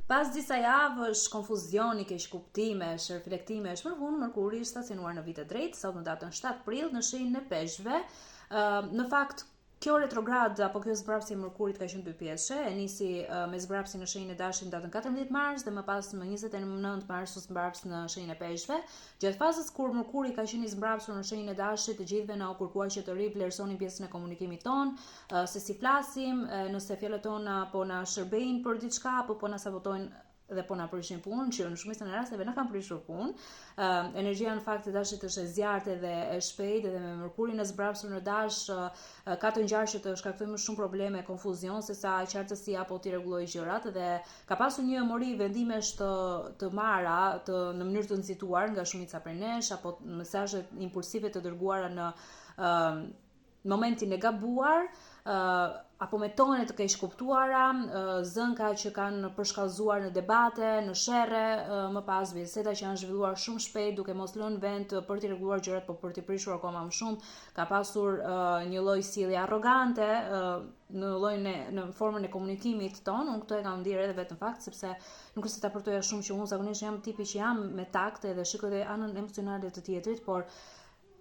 Pas disa javësh konfuzioni, keqkuptimesh, reflektimesh, më në fund Mërkuri është stacionuar në vijë të drejtë, sot në datën 7 prill në shenjën e Peshqve. Në fakt kjo retrogradë apo kjo zmbrapsje e Mërkurit ka qenë dy pjesë, e nisi me zmbrapsjen në shenjën e Dashit në datën 14 mars dhe më pas më 29 mars u zmbraps në shenjën e Peshqve. Gjatë fazës kur Mërkuri ka qenë i zmbrapsur në shenjën e Dashit, të gjithëve na u kërkua që të rivlerësonim pjesën e komunikimit tonë, se si flasim, nëse fjalët tona po na shërbejnë për diçka apo po na sabotojnë dhe po na prishin punë, që në shumicën e rasteve na kanë prishur punë. Uh, energjia në fakt e dashit është e zjarrtë dhe e shpejtë dhe me Mërkurin e zmbrapsur në dash uh, ka të ngjarë që të shkaktojë më shumë probleme, konfuzion se sa qartësi apo t'i rregullojë gjërat dhe ka pasur një mori vendimesh të të marra të në mënyrë të nxituar nga shumica prej nesh apo mesazhe impulsive të dërguara në uh, momentin e gabuar, uh, apo me tone të keqkuptuara, uh, zënka që kanë përshkallëzuar në debate, në sherre, uh, më pas biseda që janë zhvilluar shumë shpejt duke mos lënë vend për t'i rregulluar gjërat, por për t'i prishur akoma më shumë, ka pasur uh, një lloj sjellje arrogante uh, në llojin e në formën e komunikimit tonë, unë këtë e kam ndjerë edhe vetë në fakt sepse nuk është se ta përtoja shumë që unë zakonisht jam tipi që jam me takt edhe shikoj edhe anën emocionale të tjetrit, por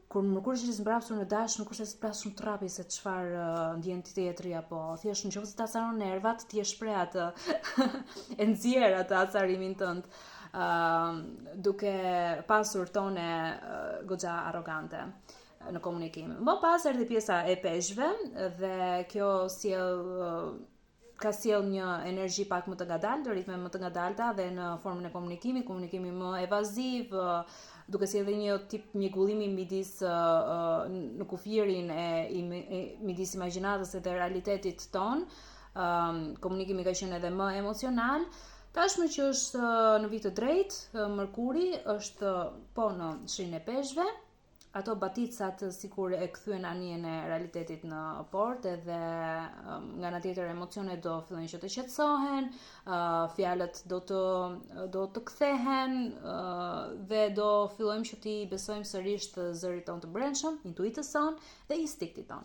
Kur Mërkuri është i zmbrapsur në dash, nuk është se të plas shumë trapi se çfarë uh, ndjen tjetri apo thjesht në qoftë se të acaron nervat, ti e shpreh atë e nxjerr atë acarimin tënd ë uh, duke pasur tone uh, goxha arrogante në komunikim. Më pas erdhi pjesa e peshqve dhe kjo sjell uh, ka sjellë një energji pak më të ngadaltë, ritme më të ngadalta dhe në formën e komunikimit, komunikimi më evaziv, duke sjellë një tip mjegullimi midis në kufirin e, e midis imagjinatës dhe realitetit tonë. Komunikimi ka qenë edhe më emocional. Tashmë që është në vijë të drejtë, Mërkuri është po në shenjën e peshqve, ato baticat sikur e kthyen anijen e realitetit në port edhe um, nga ana tjetër emocionet do fillojnë që të qetësohen, uh, fjalët do të do të kthehen uh, dhe do fillojmë që t'i besojmë sërish zërit tonë të brendshëm, intuitës sonë dhe instinktit tonë.